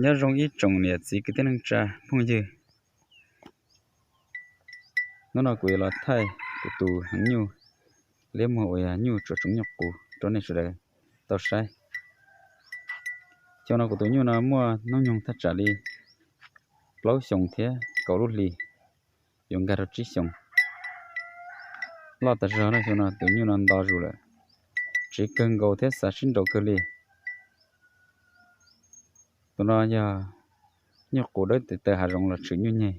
Nyob zoo ib tsoom niam txiv kwv tij neej tsa phooj ywg. Hnub no kuv yuav los thaij kuv tus heev nyuj liab muag uas yog nyuj tsuam tsoom nyuj qus rau nej sawv daws tau saib. Xyoo no kuv tus nyuj no muaj hnub nyoog thaj tsam li plaub xyoos thiab kaum lub hlis, yuav nkag rau tsib xyoos. Loj tas zog no, xyoo no tus nyuj no nto zus lawm, tsiv kawg nkaus thiab xav sib nraus kawg li. Tus no yog nyuj qus dawb tes taw hav zoov los tshwm nyuj nyeg,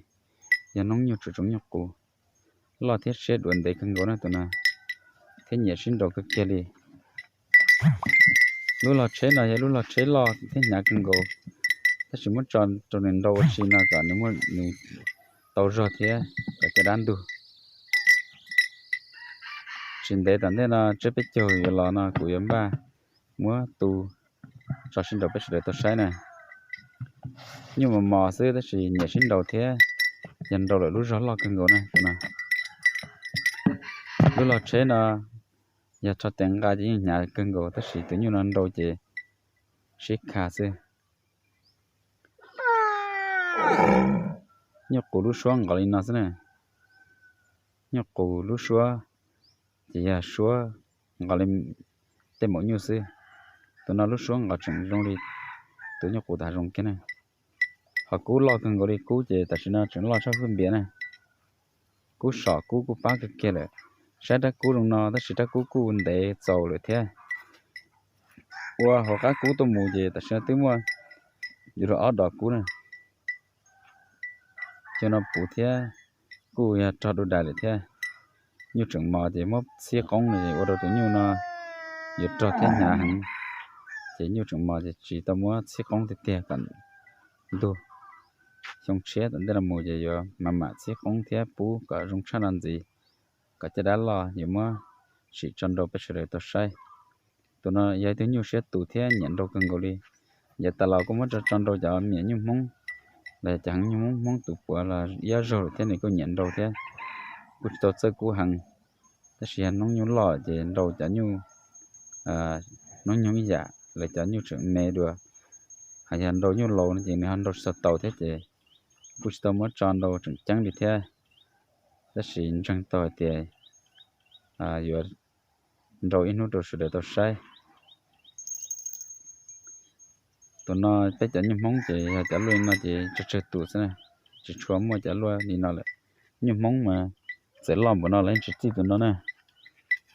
yog noob nyuj tsuam tsoom nyuj qus, loj thiab siab dua ntev kawg nkaus na tus no, thiab nyiam sib nraus kawg kiag li. Lub log tsheb no yog lub log tsheb loj thiab hnyav kawg nkaus, tab sis muab tso rau nws nrau ua si no kom nws muaj nws tau zog thiab kom caj dab ntug. Tsis ntev tom ntej no tsiab peb caug yuav los no kuv yuav npaj muab tu tso sib nraus peb sawv daws tau saib na. Nyuj mos mos xwb tab sis nyiam sib nraus thiab, yog nraus lawm lub zog loj kawg nkaus na tus no. Lub log tsheb no yog rho tes nqa ces yeej hnyav kawg nkaus tab sis tus nyuj no nrau ces sib kha xwb. Nyuj qus lub suab nqos li no xwb na. Nyuj qus lub suab ces yog suab nqos li tej maum nyuj xwb. Tus no lub suab nqos tseem zoo li tus nyuj qus hav zoov kiag na. Ho kub loj kawg nkaus li, kub ces tam sim no tseem loj tshaj fwj npias na. Kub som kub kuj pab kawg kiag lawm. Saib rab kub zoo no tab sis rab kub kuj ntev txaus lawm thiab. Ua hauv qab kub tuaj mus ces tam sim no twb muaj yuav luag ob dos kub na. Cov no puv thiab kuj yog rog du dais lawm thiab. Nyuj tseem mos ces muab txhib qoob no es ua rau tus nyuj no yuav rog thiab hnyav heev, ces nyuj tseem mos ces tsis tau muab txhib qoob tiag tiag kom ntug. Xyoo tshiab tom ntej no mus ces yuav mam mam txhib qoob thiab pub kom zoo tshaj no ntxiv, kom caj dab loj yuav muab sim tso nrau peb sawv daws tau saib. Tus no yog ib tug nyuj siab tus thiab nyiam nrau kawg nkaus li. Yav tas los kuj muab tso tso nrau cov me nyuj Hmoob los yog cov heev nyuj Hmoob, Hmoob tus puav los ib ob zaug lawm thiab nws kuj nyiam nrau thiab, kuj tsis tau txawj kub heev. Tab sis yog noob nyuj loj ces nrau cov nyuj, noob nyoog ib yam lawv cov nyuj tseem me dua. Hos yog nrau nyuj laus no ces nws ho nrau tsis tau taus thiab ces kuj tsis tau muab tso nrau tseem ceeb li thiab. Tab sis ntseeg tau hais tias yuav nrau ib hnub rau sawv daws tau saib. Tus no peb cov nyuj Hmoob ces yog cov luaj li no ces tsawg tsawg tus xwb na, tsis tshua muaj cov luaj li no lawm. Nyuj Hmoob mas txawm loj npaum no los yeej tsis txij tus no na.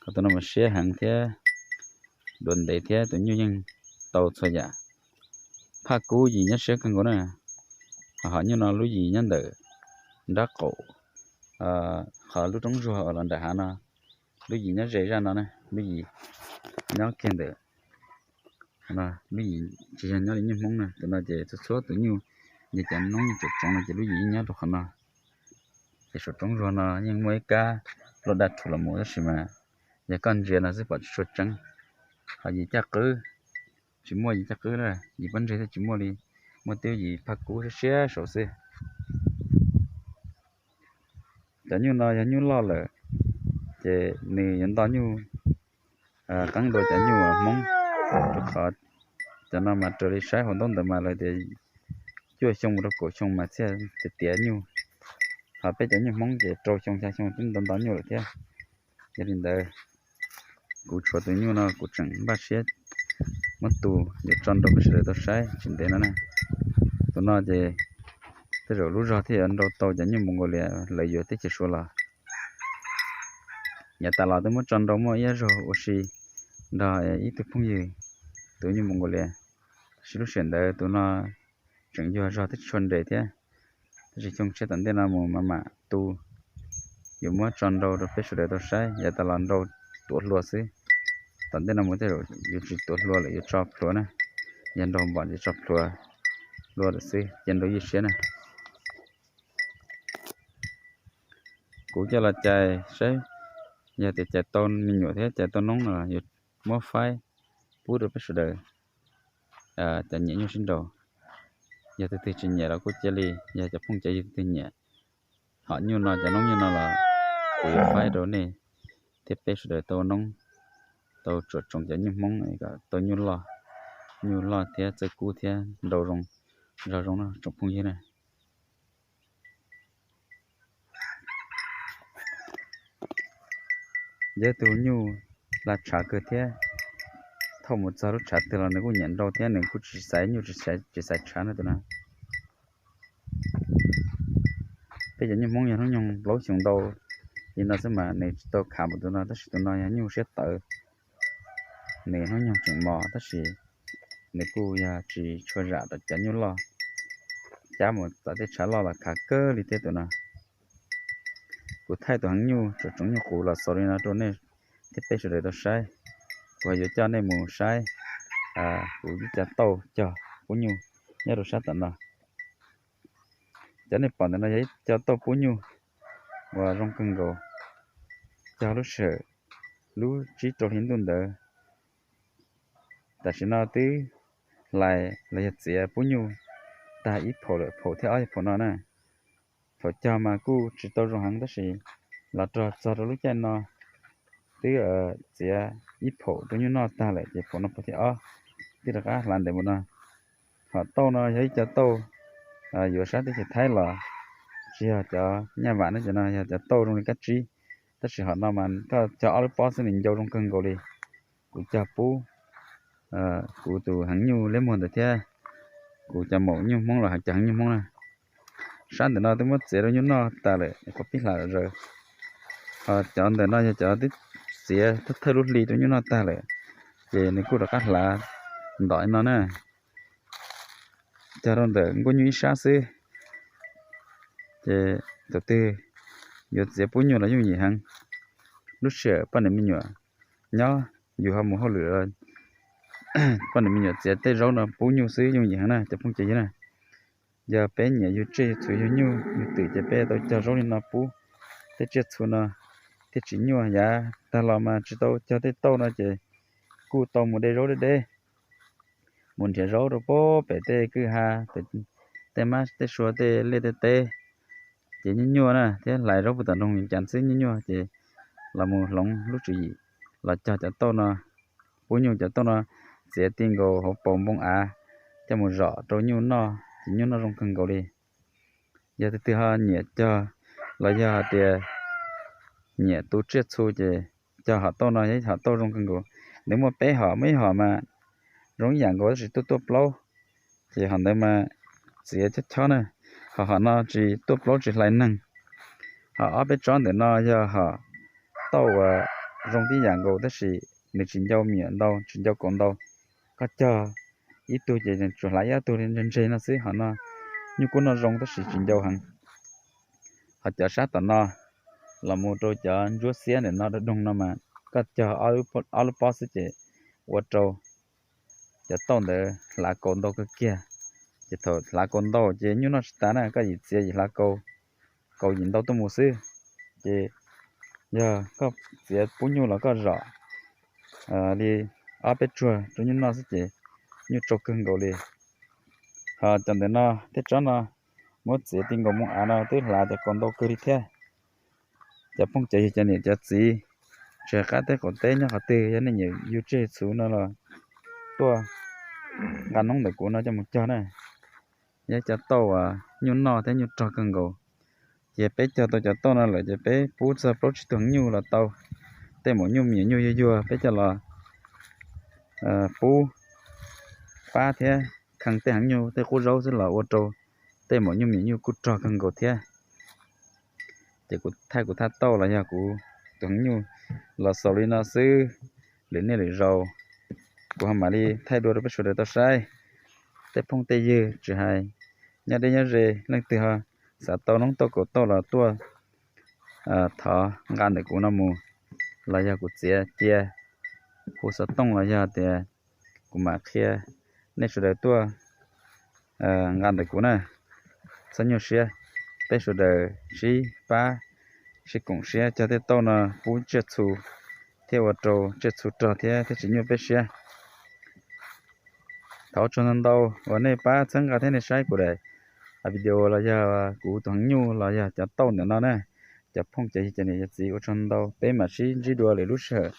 Ho tus no mas siab heev thiab, dua ntev thiab tus nyuj yeej tau txhua yam. Phaj kub yim nyob siab kawg nkaus na. Ho nyuj no lub yim nyob ntawm nrab qaum, qhov lub roob zuag uas los nram hav no, lub yim nyob ze zaj no na, lub yim nyob kiag ntawm no, lub yim tsis yog nyob li nyuj Hmoob na. Tus no ces txhua txhua tus nyuj, yog cov noob nyuj tsuam tsoov no ces lub yim yeej nyob rau qhov no. Ces saum roob zuag no yeej muaj ib kab luaj daj rhuv los mus tab sis mas yog koj ntsia no xwb pom tsis tshua tseeb. Ho yim caj qwb, tsis muaj yim caj qwb na, yim pob ntseg thiaj tsis muaj li, muaj twb yim phaj kub siab siab saud xwb. Cov nyuj no yog nyuj loj lawm, ces nws yuav nto nyuj qeeb dua cov nyuj Hmoob, rau qhov cov no mas raws li saib hauv ntaub ntawv mas lawv tias cuaj xyoo mus rau kaum xyoo mas thiaj tiav tiav nyuj. Ho peb cov nyuj Hmoob ces rau xyoo xya xyoo twb nto nto nyuj lawm thiab. Yog li ntawd, kuv tshuav tus nyuj no kuv tseem npaj siab muab tu yuav tso nrau peb sawv daws tau saib tsis ntev no na. Tus no ces tej zaum lub zog thiaj yuav nrau tau cov nyuj Mongolia lawv yuav teb chaws Suav los. Yav tas los twb muab tso nrau muaj ib zaug ua si nrog ib tug phooj ywg tus nyuj Mongolia, tab sis lub sij hawm ntawd tus no tseem yuag zog twb tsis tshua nres thiab. Tab sis xyoo tshiab tom ntej no mus mam mam tu, yuav muab tso nrau rau peb sawv daws tau saib. Yav tas los nrau tuav hlua xwb, tom ntej no mus tej zaum yuav tsis tuav hlua lawm, yuav tso plhuav na. Yog nrau npom ces tso plhuav hlua lawm xwb, cia nrau ywj siab na. Kuv coj los cais saib, yog tias cais tau me nyuam thiab cais tau noob no yuav muab faib pub rau peb sawv daws cov nyiam nyuj sib nraus. Yog tus twg tsis nyiam los kuj cia li, yog cov phooj cov ywg tus twg nyiam hom nyuj no, cov noob nyuj no los kuv yuav faib rau nej thiab peb sawv daws tau noob, tau tsuam tsoom cov nyuj Hmoob kom tau nyuj loj, nyuj loj thiab txawj kub thiab nrau zoo Zoo zoo no tsoom phooj ywg na. Yog tus nyuj hla tshav kawg thiab, thaum mus txog lub tshav twg los nws kuj nyiam nrau thiab nws kuj tsis xaiv nyuj, tsis xaiv tshav no tus no. Peb cov nyuj Hmoob yog hnub nyoog plaub xyoo ntau li no xwb mas nws tsis tau khav npaum tus no, tab sis tus no yog nyuj siab tawv. Nws hnub nyoog tseem mos tab sis nws kuj yog tsis tshua zam rau cov nyuj loj, cab mus tom tej tshav loj los khav kawg li thiab tus no. Kuv thaij tus heev nyuj tsoom tsoom nyuj qus los xaus li no rau nej thiab peb sawv daws tau saib. Kuv ho yuav coj nej mus saib kuv ib co tauj cog pub nyuj nyob rau sab tom no. Cov nej pom ntawm no yog ib co tauj pub nyuj uas zoo kawg nkaus, cog lub sij hawm lub tsib rau hli ntuj ntawd. Tam sim no twb hlais los yog txiav pub nyuj tag ib phaum lawm, phaum thib ob yog phaum no na. Thaum cog mas kuj tsis tau zoo heev tab sis los rog txog rau lub caij no twb txiav ib phaum rau nyuj noj tag lawm ces phaum no phaum thib ob twb rov qab hlav ntev mus no. Hom tauj no yog ib co tauj yuav sab teb chaws Thaib los, tsis yog cov nyaj vam ne, cov no yog cov tauj zoo li kab tsib, tab sis hom no mas koj cog ob lub pob xwb nws ncau zoo kawg nkaus li. Kuv cog pub kuv tus heev nyuj liab muag ntawd thiab kuv cov maum nyuj Hmoob los cov heev nyuj Hmoob na. Sab ntawm no twb muab txiav rau nyuj noj tas lawm, qhov pib hlav zom zaws. Ho cov ntawm no yog cov twb txiav thawj lub hli rau nyuj noj tag lawm, ces nws kuj rov qab hlav ntom no na. Cog rau ntawm nkuaj nyuj ib sab xwb, ces thaum twg yuav txiav pub nyuj los yooj yim heev. Lub sij hawm poj niam me nyuam nyob, yus ho mus hauj lwm, poj niam me nyuam txiav tej zaub no pub nyuj xwb yooj yim heev na cov phooj cov ywg na. Yog peb nyiam yug tsiaj yug txhu yug nyuj yug twm ces peb tau cog zaub li no pub tej tsiaj txhu no thiaj tsis nyuaj. Yav tag los mas tsis tau cog tej tauj no ces kuj tau mus de zaub deb deb, mus nrhiav zaub rau pem tej kwj ha, tej mab tej sua tej liaj tej teb, ces nyuaj nyuaj na thiab hlais zaub puag tom nroog cas xwb nyuaj nyuaj ces los mus hloov lub tswv yim los cog cov tauj no pub nyuj. Cov tauj no txiav ti nkaus hauv paus npoo av coj mus zom rau nyuj noj ces nyuj noj zoo kawg nkaus li. Yog tus twg ho nyiam cog los yog hais tias nyiam tu tsiaj txhu ces cog hom tauj no yog ib hom tauj zoo kawg nkaus. Nws muaj peb hom, muaj ib hom mas zoo ib yam nkaus tab sis tuaj tuaj plaub, ces hom ntawd mas txiav chob chob na. Ho hom no tsis tuaj plaub tsis hlais neeg. Ho ob peb tsob ntawm no yog hom tauj uas zoo tib yam nkaus tab sis nws tsis ncau me nyuam ntau, tsis ncau kaus ntau. Koj cog ib tug ces tsuas hlav ib ob tug li ntse ntse no xwb. Hom no nyuj kuj noj zoo tab sis tsis ncau heev. Ho cov sab tom no los mus rau cov ntsuab xiab ntawm no rau doog no mas koj cog ob lub pob xwb ces ua rau cov tauj ntawd hlav kaus ntau kawg kiag. Ces thaum hlav kaus ntau ces nyuj noj tsis tas na, koj yim txiav yim hlav kaus, kaus yim ntau tuaj mus xwb. Ces yog koj txiav pub nyuj los koj zom li ob peb tsuag rau nyuj noj xwb ces nyuj tsau kawg nkaus li. Ho cov ntawm no tej tsob no muab txiav ti nkaus moo av no twb hlav cov kaus ntau kawg li thiab. Cov phooj cov ywg cov niam cov txiv, tsis hais qab teb qaum teb nyob qhov twg, yog nej nyiam yug tsiaj txhu no los tuaj nqa noob ntawm kuv no coj mus cog na. Yog cov tauj uas nyuj noj thiab nyuj rog kawg nkaus. Ces peb cog tau cov tauj no lawm ces peb pub txog plaub tsib tug heev nyuj los tau. Tej maum nyuj me nyuam nyuj yuag yuag peb coj los pub pab thiab khee tej heev nyuj tej qub zaub xwb los ua rau tej maum nyuj me nyuam nyuj kuj rog kawg nkaus thiab. Ces kuv thaij kuv thaj tauj los yog kuv tus heev nyuj los xaus li no xwb. Lwm niaj lwm zaus kuv ho mam li thaij dua rau peb sawv daws tau saib. Tej phooj tej ywg tsis hais nyob deb nyob ze, leej twg ho xav tau noob tauj kaus tauj los tuaj thov nqa ntawm kuv no mus, los yog kuv txiav cia hu xov tooj los yog tias kuv mam qhia nej sawv daws tuaj nqa ntawm kuv na. Txhob nyuaj siab, peb sawv daws sib pab sib koom siab cog tej tauj no pub tsiaj txhu thiab ua rau tsiaj txhu rog thiab thiaj tsis nyuaj peb siab. Thov ua tsaug ntau ntau uas nej pab txhawb nqa thiab nej saib kuv daim video los yog kuv tus heev nyuj los yog cov tauj ntawm no na. Cov phooj cov ywg cov niam cov txiv ua tsaug ntau, peb mam sib ntsib dua lwm lub sij hawm.